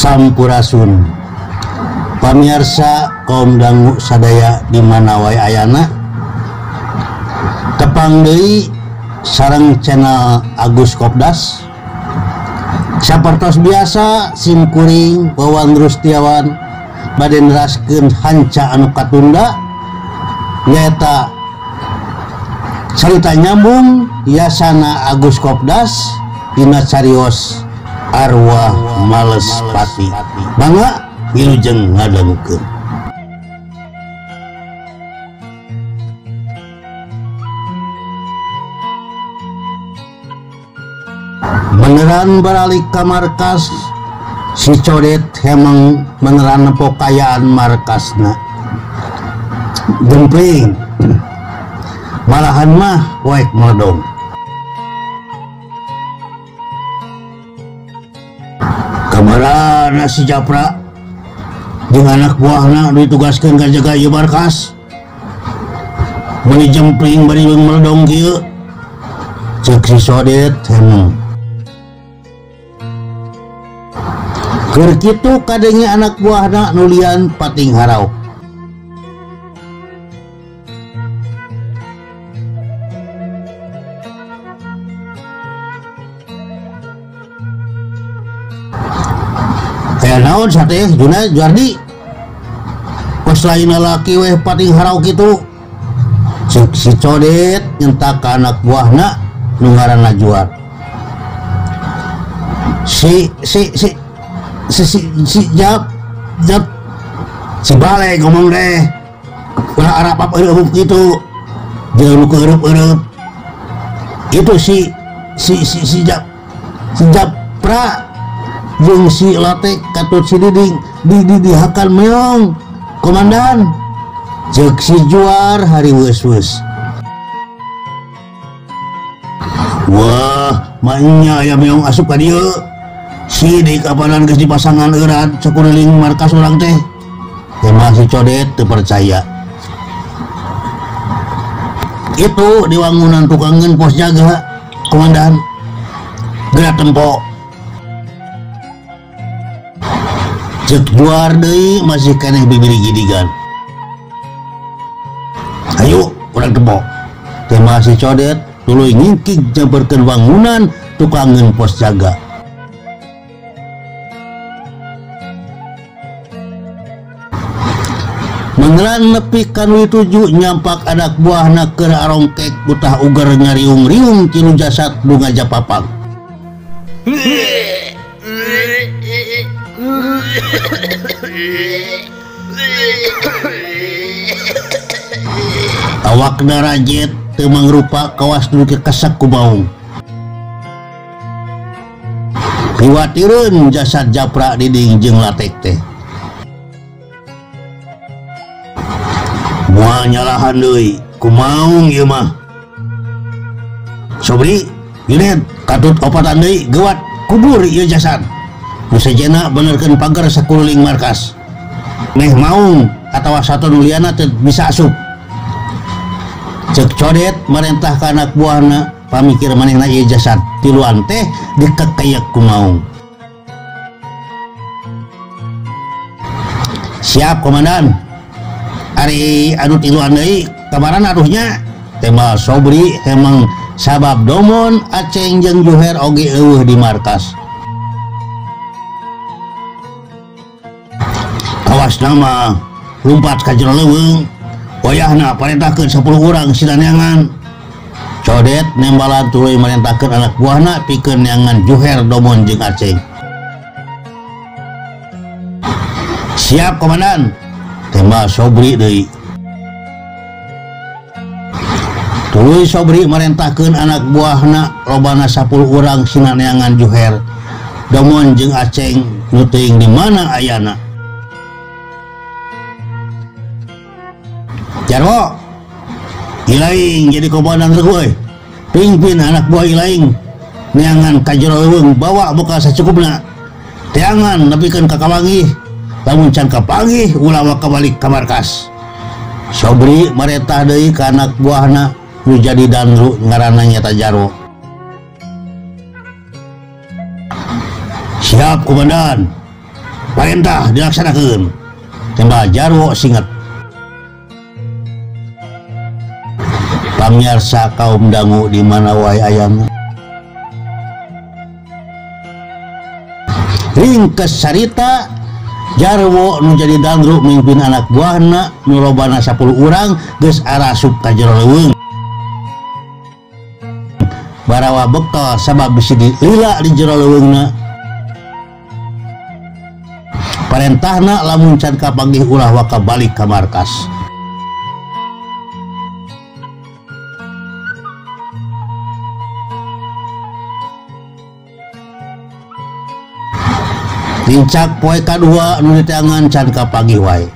Sampurasun pamiarsa kaum dangu sadaya di mana wae ayana tepang deui sareng channel Agus Kopdas. Sapertos biasa sim kuring Wawan Rustiawan bade neraskeun hanca anu katunda nyaeta carita nyambung yasana Agus Kopdas dina carios Arwah Malespati. Mangga wilujeng ngadangukeun. Beneran beralih ka markas si Codet hemeng beneran nempo kayaan markasna. Jempling malahan mah waek meledong. Kamarana si Japra jeung anak buahna ditugaskeun ka jaga ieu markas. Meuni jempling bari meledong kieu. Ceuk si Sodet hemeng. Keur kitu kadenge anak buahna nulian pating haraok. Aya naon sate Juna Juardi? Kos lain lalaki weh pating haraok kitu. Ceuk si Codet nyentak ka anak buahna nu ngaranna Juar. Si si si si si si jap jap si balik ngomong deh ulah arap apa eueup kitu jeung nu keureup-eueup itu si si si si jap si Japra jeung si Latek katut si Diding di dihakan meong komandan. Ceuk si Juar hari weus-weus. Wah maenya aya meong asup ka dieu. Sidik apanan geus dipasangan eurat sakuliling markas urang teh. Emang si Codet teu percaya. Itu di wangunan tukangeun pos jaga komandan. Geura tempo. Ceuk Juar deui masih keneh bibiri gidigan. Ayo urang tempo. Tema si Codet tuluy ngingkig nyamperkeun wangunan tukangeun pos jaga. Mengeran nepi ka 7 nyampak anak buahna keur arongkek butah uger ngariung-riung tilu jasad nu ngajapapang. Awakna rajet teu mangrupa kawas nu kesek ku baung. Piwatireun jasad Japra Diding jeung Latek teh. Moal nyalahan deui kumaung ieu mah. Sobri, Junet, katut opatan deui geuwat kubur ieu jasad. Nu sejenna benerkeun pagar sakuliling markas. Meh maung atawa satu nu liana teu bisa asup. Ceuk Codet marentah ka anak buahna pamikir manehna ieu jasad tiluan teh dikekeyek ku maung. Siap komandan. Ari anu tiluan deui kamaran aduhnya tembal Sobri hemeng sabab Domon Aceng jeung Juher oge eueuh di markas. Awas nama lumpat ka jero leuweung wayahna parentahkeun 10 urang sina neangan. Codet nembalan tuluy marentahkeun anak buahna pikeun neangan Juher Domon jeung Aceng. Siap komandan. Tembak Sobri deui. Tuluy Sobri marentahkeun anak buahna lobana 10 urang sina neangan Juher. Domon jeung Aceng nu teuing di mana ayana. Jarwo, Ilaing jadi komandan regu euy. Pimpin anak buah Ilaing neangan ka jero leuweung bawa bekal sacukupna. Teangan nepikeun ka kawanggih. Lamun can kapanggih ulah waka balik ka markas. Sobri marentah deui ka anak buahna nu jadi danru ngaranna nyata Jarwo. Siap komandan. Perintah dilaksanakeun. Tembak Jarwo singet. Pamiarsa kaum dangu di mana wae ayana. Ringkes carita Jarwo nu jadi danru mimpin anak buahna nu lobana 10 urang geus arasup ka jero leuweung. Barawa bekal sabab bisi dilila di jero leuweungna. Parentahna lamun can kapanggih ulah waka balik ka markas. Lincak poe kadua nu diteangan can kapanggih wae.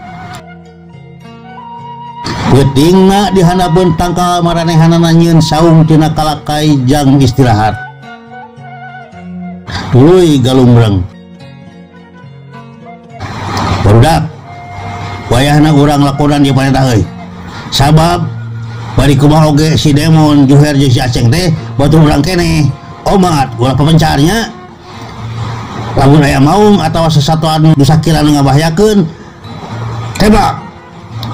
Peutingna di handapeun tangkal maranehanana nyieun saung tina kalakai jang istirahat. Tuluy galumbreng. Barudak, wayahna urang lakonan ieu parentah euy. Sabab bari kumaha oge si Demon Juher jeung si Aceng teh batur urang keneh. Omat ulah papencarnya. Lamun aya maung atawa sesatuan nu sakirana ngabahayakeun, tembak.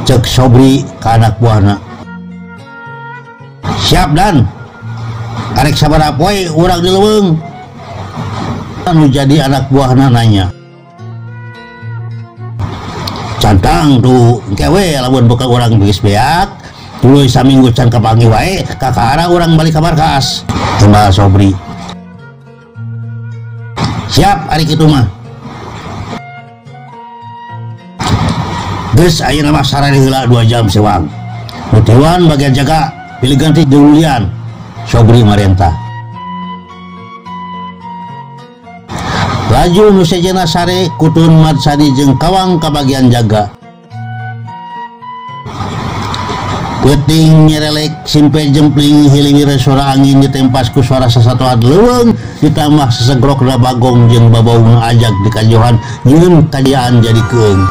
Cek Sobri ka anak buahna. Siap dan. Arek sabaraha poe urang di leuweung. Anu jadi anak buahna nanya. Cantang tuh engke we lamun bekal urang geus beak, tuluy saminggu can kapanggih wae, kakara urang balik ka markas. Timbal Sobri. Siap ari kitu mah. Geus ayeuna mah sarare heula 2 jam sewang. Nu tiluan bagian jaga pilih ganti jeung Sobri marentah. Laju nu sejenna sare kutun Madsani jeung kawang ka bagian jaga. Peuting nyerelek simpe jempling hiliwir suara angin ditempas ku suara sasatoan leuweung ditambah sesegrokna bagong jeung babaung ajag di kajohan nyieun kajayaan jadi keung.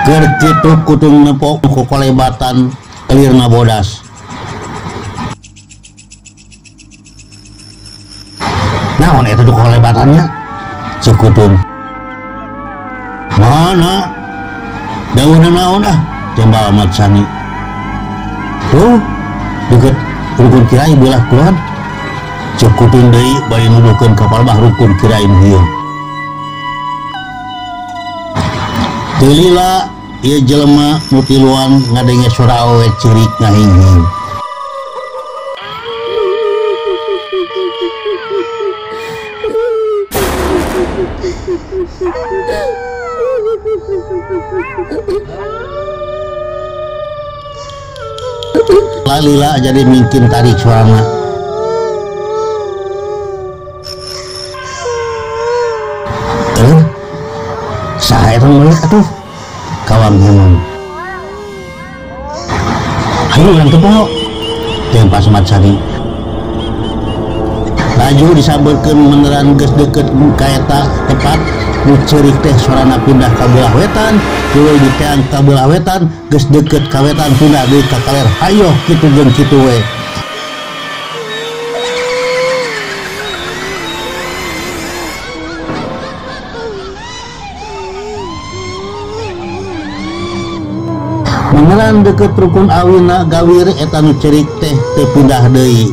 Keur kitu kutung nepo ku kolebatan kelirna bodas. Naon eta tuh kolebatannya? Cek kutung. Mana? Daunna naon ah? Tembal Madsani. Tuh, deket rukun kirai belah kulon. Cek kutung deui bari nuduhkeun ka palbah rukun kirai nu hieung. Teu lila ieu jelema nu tiluan ngadenge suara awewe ceurik ngahinghing. Lalila jadi mungkin tarik suarana. Saha eta nu meulek atuh? Kawang hemon. Hayu urang tepok. Tempas Madsani. Laju disambeurkeun meneran geus deukeut ka eta tepat nu ceurik teh sorana pindah ka belah wetan, tuluy diteang ka belah wetan, geus deukeut ka wetan pindah deui ka kaler. Hayoh kitu jeung kitu we. Meneran deukeut rukun awina gawir eta nu ceurik teh teu pindah deui.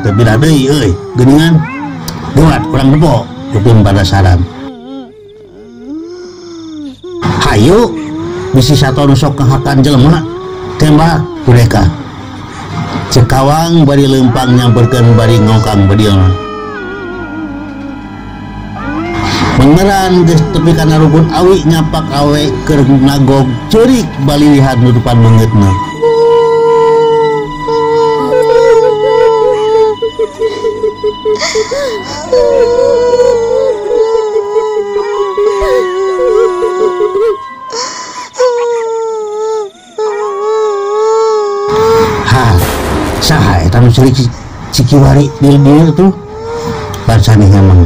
teu beda deui euy geuningan geuwat kurang depo Utun panasaran. Hayu bisi sato nu sok ngahakan jelema tembak mereka. Cek Kawang bari leumpang nyamperkeun bari ngongkang bedilna. Beneran geus tepi kana rukun awi nyapak awe keur nagog ceurik balilihan nutupan beungeutna. Ha, saha eta nu ceurik cikiwari di dieu tuh? Barsani emang.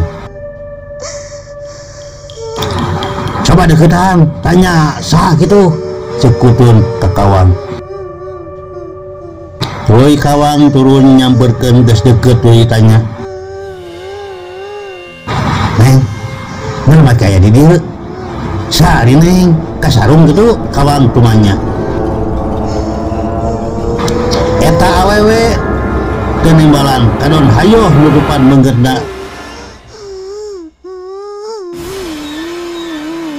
Coba deketan, tanya saha gitu, cek Kutun ka Kawang. Tuluy Kawang turun nyamperkeun geus deukeut tuluy tanya. Neng, neng make aya di dieu? Saha di neng? Kasarung gitu, Kawang tumanya. Eta awewe teu nimbalan, kadon hayoh nutupan beungeutna.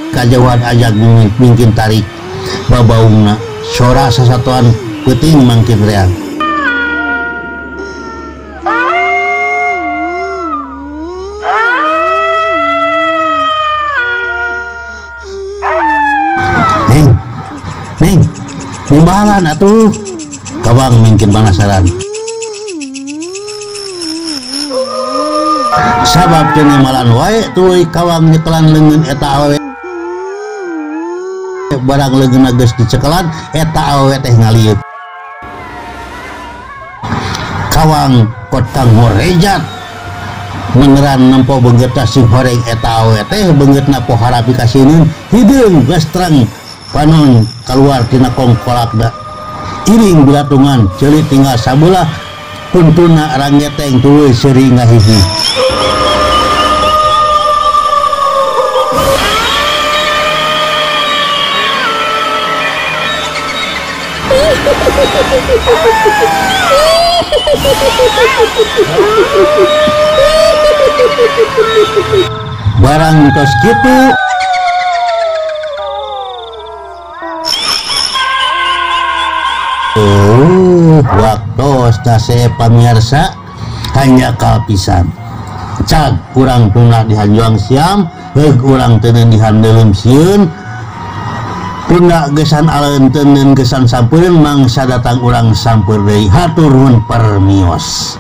Kajauhan ajak mungkin tarik babaungna sora sasatuan peuting mangkin reang. Neng, neng, nimbalan atuh. Kawang mungkin penasaran. Sabab teu nimbalan wae tuluy Kawang nyekelan leungeun eta awewe. Barang leungeunna geus dicekelan eta awewe teh ngalieut. Kawang kotang ngorejat meneran nempo beungeutna sing horeng eta awewe teh beungeutna pohara pikasineun hideung geus terang panon kaluar tina kongkolakna. Iring bilatungan ceuli tinggal sabelah puntuna rangeteng tuluy seuri ngahiji. Barang tos kitu waktos nase pamirsa hanya kalpisan cag kurang tuna dihanjuang siam heug urang teuneun dihandeuleum sieun tunda gesan aleun teuneun gesan sampeureuun mangsa datang urang sampeur deui hatur nuhun permios.